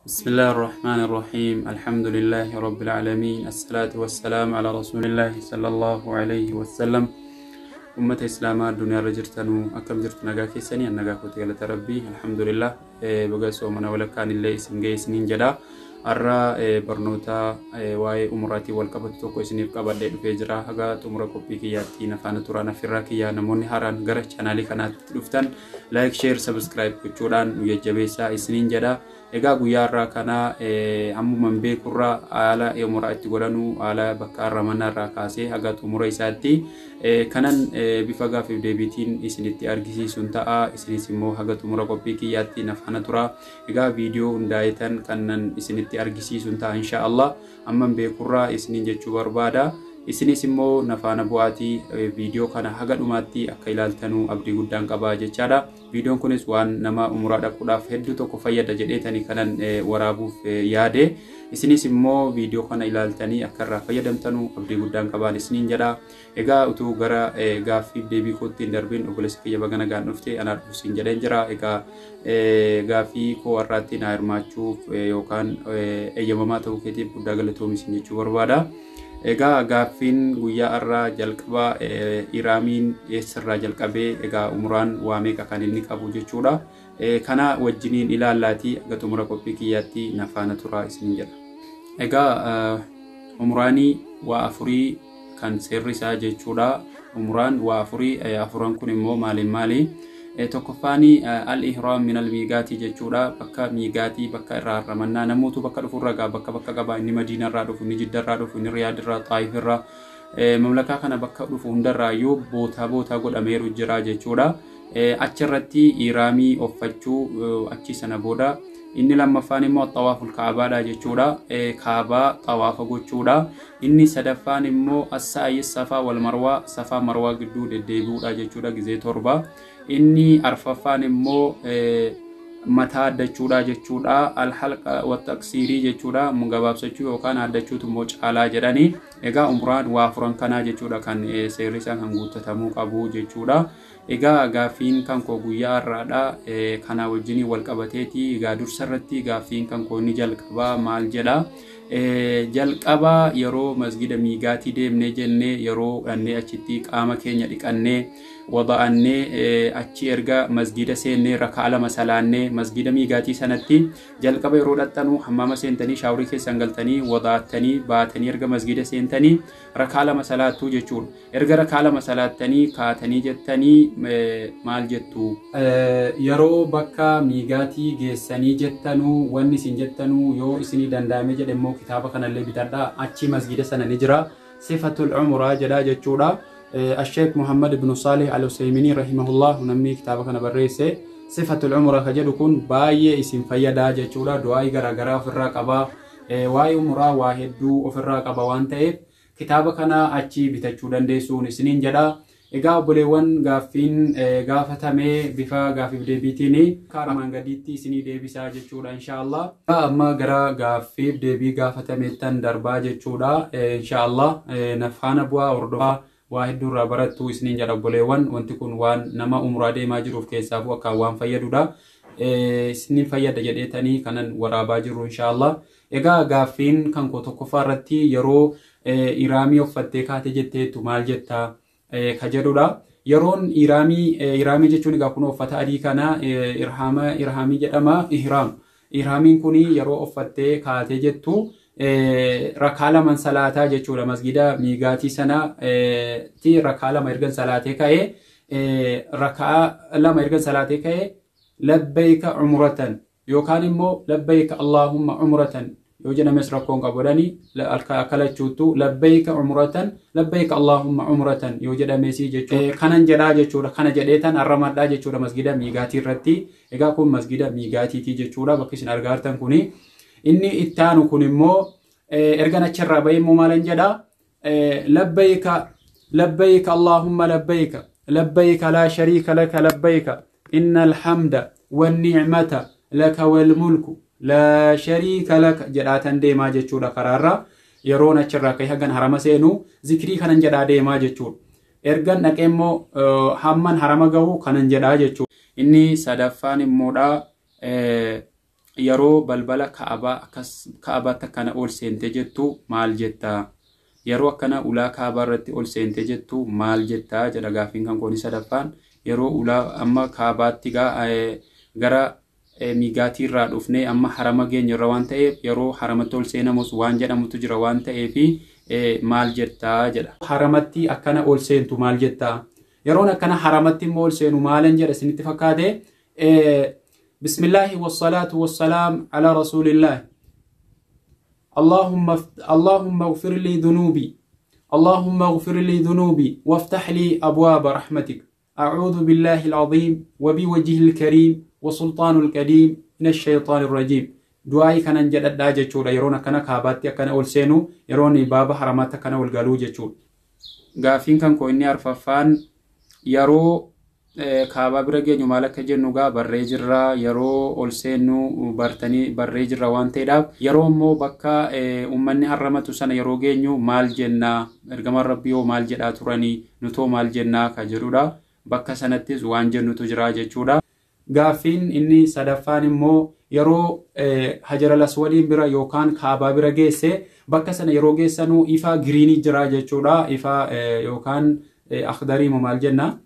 بسم الله الرحمن الرحيم، الحمد لله رب العالمين، الصلاة والسلام على رسول الله صلى الله عليه وسلم. Ummata Islaamaa addunyaa irra jirtanuu, akkam jirtu? Nagaa keessanii? An nagaa kooti, galata Rabbii, alhamdulillah. Baga soomana walakkaan illee isin ga'e isiniin jedha. Har'a barnoota waa'ee umraatiin wal qabatu tokko isiniif qabadhee dhufee jira. Haga xumura qophii kiyyaatti na faana turaan affirraa kiyyaa. Namoonni haaraan gara chaanaalii kanaatti dhuftan like, share, subscribe gochuudhaan nu jajjabeessaa isiniin jedha. Egaa guyyaa har'aa kana hammuman beekurraa haala umraa itti godhanu, haala bakka harramanaa irraa kaasee haga xumura isaatti kanan bifa gaaffiif deebiitiin isinitti argisiisuun ta'a. Isinis immoo haga xumura qophii kiyyaatti na faana tura. Egaa viidiyoo hundaa'etan kanan isinitti argisiisuun ta'a, insha Allah, amman beekurraa isiniin jechuu barbaada. Isinis immoo na faana bu'aatii viidiyoo kana haga dhumaatti akka ilaaltanuu abdii guddaan qaba jechaadha. Viidiyoon kunis waan nama umuraa dhaquudhaaf hedduu tokko fayyada jedheetanii kanan waraabuuf yaade. Isinis immoo viidiyoo kana ilaaltanii akka irraa fayyadamtanuu abdii guddaan qabaan isiniin jedha. Egaa utuu gara gaaffiif deebii kootti hin darbiin, obboleessa kiyya, baga nagaan dhufte, anaa dhufu siin jedheen jira. Egaa gaaffii koo har'aatti na hirmaachuuf yookaan eeyyamamaa ta'uu keetiif guddaa galatoomi siin jechuu barbaada. Egaa gaaffiin guyyaa har'aa jalqaba ihraamiin eessarraa jalqabee, egaa umraan waa meeqa kan inni qabu jechuudha. Kana wajjiniin ilaallaatii aga xumura qophii kiyyaatti na faana turaa isiniin jedha. Egaa umraanii waa afurii kan seerri isaa jechuudha. Umraan waa afurii, afuran kun immoo maaliin maali? Tokkoffaan al-ihraam min al-miigaatii jechuudha. Bakka miigaatii, bakka irraa harramannaa namootu bakka dhufurra gaa bakka bakka qaba. Inni Madiinarraa dhufu, inni Jiddarraa dhufu, inni Riyaadirraa, Xaayifirraa, mamlakaa kana bakka dhufu hundarraayyuu bootaa bootaa godhameeru jira jechuudha. Achirratti ihraamii uffachuu achi sana booda inni lammaffaan immoo xawaaful kaabaadha jechuudha. Kaabaa xawaafa gochuudha. Inni sadaffaan immoo assa'ayi safaa wal marwaa, safaa marwaa gidduu deddeebi'uudha jechuudha, gizee 7. Inni arfaffaan immoo mataa addachuudha jechuudha. Alhalqa wattaqsiirii jechuudha. Gabaabsachuu yookaan addachuutu immoo caalaa jedhanii. Egaa umraan waa afuran kanaa jechuudha kan seerri isaa kan guuttatamuu qabu jechuudha. Egaa gaaffiin kan koo guyyaa har'aadha. Kana wajjin wal qabateeti. Egaa dursa irratti gaaffiin kan koo inni jalqabaa maal jedha? Jalqaba yeroo masgida miigaatii deemnee jennee, yeroo dhannee achitti qaama keenya dhiqannee wada'annee, achi erga masgida seennee rakaa 2 salaannee, masgida miigaatii sanatti jalqaba yeroo dhaxxanuu hammaama seentanii, shaaworii keessan galtanii, wada'attanii baatanii, erga masgida seentanii rakaa 2 salaattuu jechuudha. Erga rakaa 2 salaattanii kaatanii jettanii maal jettu? Yeroo bakka miigaatii geessanii jettanuu wanni isin jettanuu, yoo isinii danda'ame jedhe immoo kitaaba kanallee bitadhaa, achi masgida sana ni jira. Sifatul umuraa jedha jechuudha. Asheek Muhammad ibn Salih al-Usayminii rahimahullah namni kitaaba kana barreesse, Sifatul umuraa ka jedhu kun baay'ee isin fayyadaa jechuudha. Du'aa'ii garaagaraa ofirraa qaba. Waa'ee umuraa waa hedduu ofirraa qaba waan ta'eef kitaaba kana achi bitachuu dandeessuun isiniin jedha. Egaa obboleewwan, gaaffiin gaafatamee bifa gaaffiif deebiitiin armaan gadiitti isinii deebisaa jechuudha, inshaallah. Amma gara gaaffiif deebii gaafatameettan darbaa jechuudha, inshaallah. Na faana bu'aa, hordofaa, waa hedduu irraa barattu isiniin jedha obboleewwan. Wanti kun waan nama umuraa deemaa jiruuf keessaafuu akkaan waan fayyadudha. Isiniin fayyada jedheetanii kanan waraabaa jiru, inshaallah. Egaa gaaffiin kan koo tokkoffaa irratti yeroo ihraamii uffattee kaate jetteettu maal jettaa ka jedhudha. Yeroon ihraamii, ihraamii jechuun egaa kun uffata adii kana irhaama, irhaamii jedhama, ihraam. Ihraamiin kun yeroo uffattee kaatee jettu rakaa 2 salaataa jechuudha. Masgida miigaatii sana ti rakaa 2 ergan salaatee ka'ee, rakaa 2 ergan salaatee ka'ee, labbayka umratan yookaan immoo labbayka Allahumma umratan yoo jedhames rakkoon qabu jedhanii, akka lachuuttu labbayka umratan, labbayka Allahumma umratan yoo jedhames jechuudha. Kanan jedhaa jechuudha. Kana jedheetan harramadhaa jechuudha masgida miigaatii irratti. Egaa kun masgida miigaatiiti jechuudha bakki isin argaa jirtan kuni. Inni itti aanu kun immoo ergan achirraa bahee immoo maalan jedhaa? Labbayka labbayka Allahumma labbayka, labbayka laa shariika laka labbayka, inna alhamda wanni'mata laka wal mulku laa shariika laka jedhaatan deemaa jechuudha karaarra. Yeroon achirraa ka'ee hagan harama seenu zikrii kanan jedhaa deemaa jechuudha. Ergan dhaqee immoo hamman harama gahu kanan jedhaa jechuudha. Inni sadaffaan immoodha. Yeroo balbala Ka'abaa akkas Ka'abaatti akkana ol seentee jettu maal jettaa? Yeroo akkana ulaa Ka'abaa irratti ol seentee jettu maal jettaa jedha gaaffiin kan kooni sadaffaan. Yeroo ulaa amma Ka'abaatti gara miigaatii irraa dhufnee amma harama geenye irra waan ta'eef, yeroo haramatti ol seenamus waan jedhamutu jira waan ta'eef, maal jettaa jedha. Haramatti akkana ol seentu maal jettaa? Yeroon akkana haramatti immoo ol seenu maalan jedha isinitti fakkaate? Bismillaahi wassalaatu wassalaam ala rasuulillaahi. اللهم اغفر لي ذنوبي، اللهم اغفر لي ذنوبي وافتح لي أبواب رحمتك، أعوذ بالله العظيم وبوجهه الكريم وسلطان القديم من الشيطان الرجيم. Du'aayii kanan jedhadhaa jechuudha yeroon akkana Kaabaatti akkana ol seenu, yeroon baaba haramaatti akkana ol galuu jechuudha. Gaaffiin kan koo inni arfaffaan, yeroo Kaabaa bira geenyu maal akka jennu gaa barree jirra, yeroo ol seennu bartanii barree jirra waan ta'eedhaaf, yeroo immoo bakka uummanni harramatu sana yeroo geenyu maal jennaa, ergamaan Rabbii hoo maal jedhaa turanii, nutoo maal jennaa ka jedhudha. Bakka sanattis waan jennutu jira jechuudha. Gaaffiin inni sadaffaan immoo, yeroo Hajar Aswadiin bira yookaan Kaabaa bira geesse, bakka sana yeroo geessanuu ifa green jira jechuudha. Ifa yookaan akdarii maal jenna.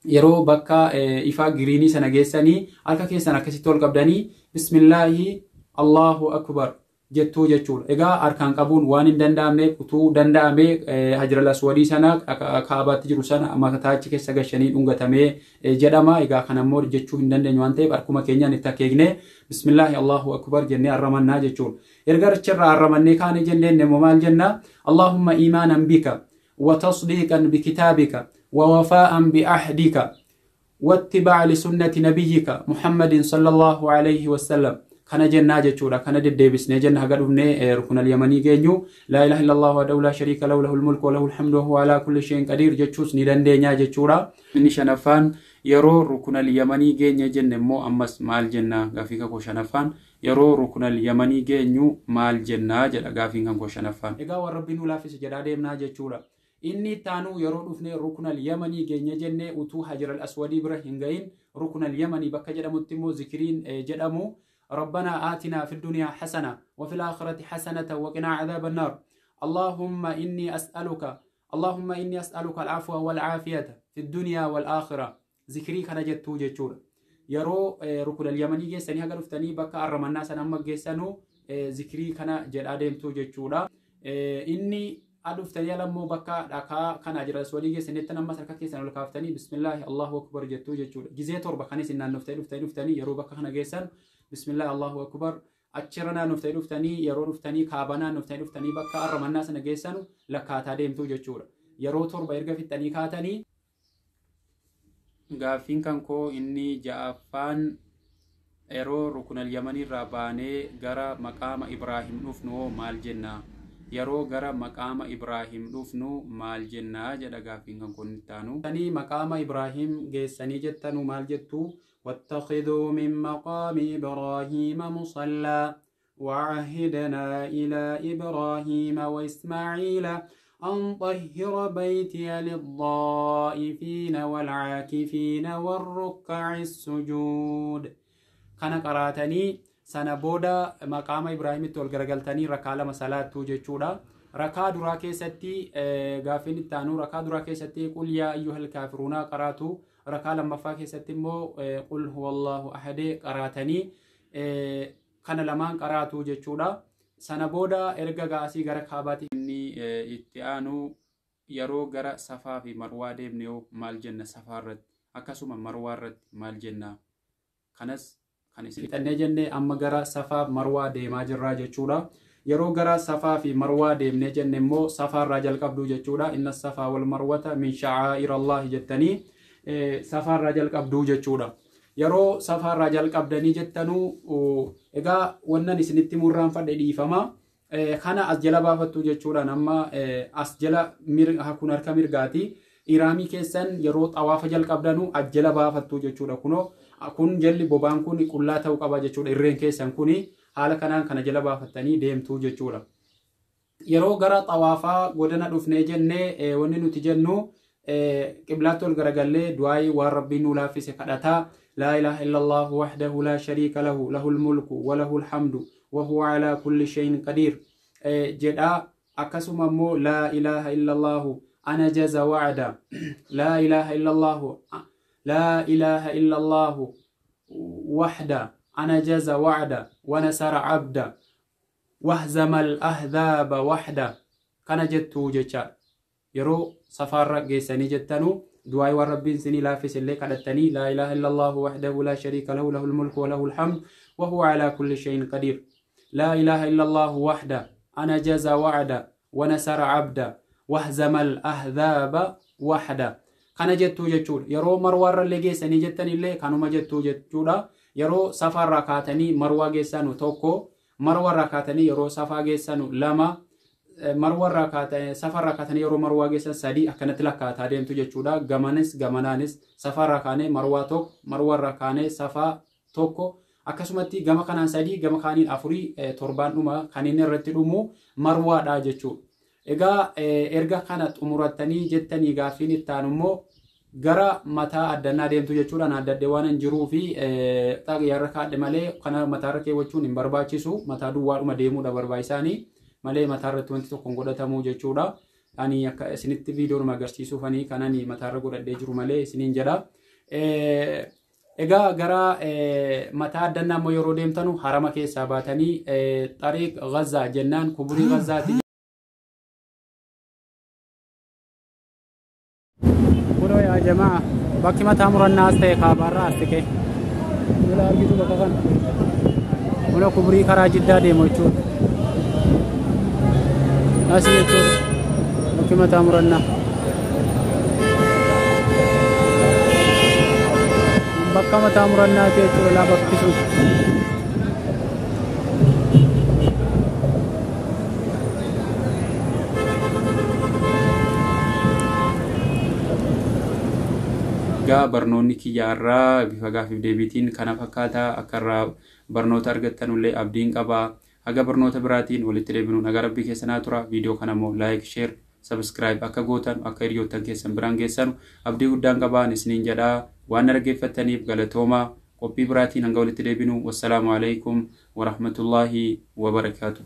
Yeroo bakka ifa green sana geessanii harka keessan akkasitti ol qabdanii bismillaahi Allahu akbar jettuu jechuudha. Egaa harkaan qabuun waan hin danda'amneef, utuu danda'amee Hajar Aswadii sana Kaabaatti jiru sana mataa achi keessa gashanii dhungatamee jedhama. Egaa kana immoo jechuu hin dandeenyu waan ta'eef, harkuma keenyaan itti akeeknee bismillaahi Allahu akbar jennee harramannaa jechuudha. Erga achirraa harramannee kaane jenneen immoo maal jenna? Allahumma iimaanan bika wa tasdiiqan bikitaabika wa wafaa'an bi'ahdika واتباع لسنة نبيك محمد صلى الله عليه وسلم kana jennaa jechuudha. Kana deddeebisnee jenna haga dhufnee rukun al-yamanii geenyu. Laa ilaaha illallah wahdahu laa shariika lahu, lahul mulku wa lahul hamdu wa huwa alaa kulli shay'in qadiir jechuus ni dandeenyaa jechuudha. Inni shanaffaan, yeroo rukun al-yamanii geenye jenne immoo ammas maal jenna? Gaafii kan koo shanaffaan, yeroo rukun al-yamanii geenyu maal jennaa jedha gaafiin kan koo shanaffaan. Egaa waan Rabbiin nu laaffise jedhaa deemnaa jechuudha. Inni ittaanu, yeroo dhufnee rukun al-yamanii geenye jenne, utuu Hajar al-Aswadii bira hin gahin rukun al-yamanii bakka jedhamutti immoo zikiriin jedhamu ربنا آتنا في الدنيا حسنة وفي الآخرة حسنة وقنا عذاب النار، اللهم إني أسألك، اللهم إني أسألك العفو والعافية في الدنيا والآخرة. Zikrii kana jettuu jechuudha. Yeroo rukun al-yamanii geessanii haga dhuftanii bakka arramannaa sana amma geessanuu zikrii kana jedhaa deemtuu jechuudha. Inni dhuftanii alammoo bakka dhakaa kana jira walii geessanitti ammas harka keessan ol kaaftanii bismillaahi Allahu akbar jettuu jechuudha. Gizee 7 kan isin naannoftanii dhuftanii dhuftanii yeroo bakka kana geessan bismillaahi Allahu akbar achirra naannoftanii dhuftanii, yeroo dhuftanii Kaabaa naannoftanii dhuftanii bakka arramannaa sana geessanu lakkaataa deemtuu jechuudha. Yeroo 7 erga fixxanii kaatanii. Gaaffiin kan koo inni ja'affaan, yeroo rukun al-yamanii irraa baanee gara maqaama Ibraahim dhufnu maal jenna? Yeroo gara maqaama Ibraahim dhufnu maal jennaa jedha gaaffiin kan kun itti aanu. Maqaama Ibraahim geessanii jettanu maal jettu? واتخذوا من مقام إبراهيم مصلى وعهدنا إلى إبراهيم وإسماعيل أن طهر بيتي للطائفين والعاكفين والركع السجود. Kana qaraatanii sana booda maqaama Ibraahimitti ol garagaltanii rakaa 2 salaattuu jechuudha. Rakaa duraa keessatti, gaaffiin itti aanu, rakaa duraa keessatti qul yaa ayyuhal kaafiruunaa qaraatu. Rakaa lammaffaa keessatti immoo qul huwallahu ahadee qaraatanii kana lamaan qaraatu jechuudha. Sana booda erga gaasii gara Kaabaatti. Inni itti aanu, yeroo gara Safaa fi Marwaa deemne yoo maal jenna? Safaa irratti akkasuma Marwaa irratti maal jenna? Kanas kan isin fixannee jenne amma gara Safaa Marwaa deemaa jirra jechuudha. Yeroo gara Safaa fi Marwaa deemnee jenne immoo Safaa irraa jalqabduu jechuudha. Inna safaa wal marwata min sha'aa'ir Allahi jettanii Safaa irraa jalqabduu jechuudha. Yeroo Safaa irraa jalqabdanii jettanuu, egaa wannan isinitti murraanfadhe dhiifama. Kana as jala baafattu jechuudha. Amma as jala kun harka mirgaati. Iraamii keessan yeroo xawaafa jalqabdanuu as jala baafattu jechuudha. Kunoo kun jalli bobaan kun qullaa ta'uu qaba jechuudha. Irreen keessan kuni haala kanaan kana jala baafattanii deemtuu jechuudha. Yeroo gara xawaafaa godana dhufnee jennee, wanni nuti jennu, qiblaatti ol garagallee du'aayii waan Rabbiin nuu laaffise kadhataa Laa ilaaha illallahu wahdahu laa shariika lahu lahul mulku wa lahul hamdu wa huwa alaa kulli shay'in qadiir jedhaa. Akkasuma immoo laa ilaaha illallahu ana jaza wa'da, laa ilaaha illallahu, laa ilaaha illallahu wahda ana jaza wa'da wa nasara abda wahzama al-ahzaaba wahda kana jettuu jechaadha. Yeroo safaarra geessanii jettanuu du'aayii waan Rabbiin isinii laaffise illee kadhattanii, laa ilaaha illallahu wahdahu laa shariika lahu lahul mulku wa lahul hamd wa huwa alaa kulli shay'in qadiir, laa ilaaha illallahu wahda ana jaza wa'da wa nasara abda wahzama al-ahzaaba wahda kana jettuu jechuudha. Yeroo marwaarra illee geessanii jettanillee kanuma jettuu jechuudha. Yeroo safaarraa kaatanii marwaa geessanu 1, marwarraa kaatanii yeroo safaa geessanu 2, marwarraa kaatanii safarraa kaatanii yeroo marwaa geessan 3, akkanatti lakkaataa deemtu jechuudha. Gamanis gamanaanis safarraa kaanee marwaa 1, marwarraa kaanee safaa 1, akkasumatti gama kanaan 3, gama kaaniin 4, 7n dhuma kan inni irratti dhumu marwaadha jechuudha. Egaa erga kana xumurattanii jettanii gaaffiin itti aanu immoo gara mataa addannaa deemtu jechuudha. Ani addadhee waan hin jiruu fi xaqiyaarra kaadhe malee kana mataarra keewwachuun hin barbaachisu. Mataa duwwaadhuma deemuudha barbaachisaanii malee mataarratti wanti tokko hin godhatamu jechuudha. Ani akka isinitti viidiyoonuma agarsiisuuf ani kan ani mataarra godhadhee jiru malee isiniin jedha. Egaa gara mataa addannaa immoo yeroo deemtanu harama keessaa baatanii xariiq Gazaa jennaan kuburii Gazaati. Kunoo yaa jamaa, bakki mataa murannaa as ta'e kaabaarraa as siqee. Jala argitu bakka kana. Kunoo kuburii karaa Jiddaa deemu jechuudha. Asii jechuudha. Bakki mataa murannaa. Bakka mataa murannaati jechuudha laa bakki sun. Egaa barnoonni kiyya har'aa bifa gaaffiif deebiitiin kana fakkaata. Akka irraa barnoota argattanullee abdiin qaba. Haga barnoota biraatiin walitti deebinu nagaa Rabbii keessa naa tura. Viidiyoo kana immoo like, share, subscribe akka gootan, akka hiriyoottan keessan biraan geessanu abdii guddaan qaba isiniin jedha. Waan na dhaggeeffattaniif galatooma. Qophii biraatiin hanga walitti deebinu, wassalaamu alaikum warahmatullaahi wabarakaatuh.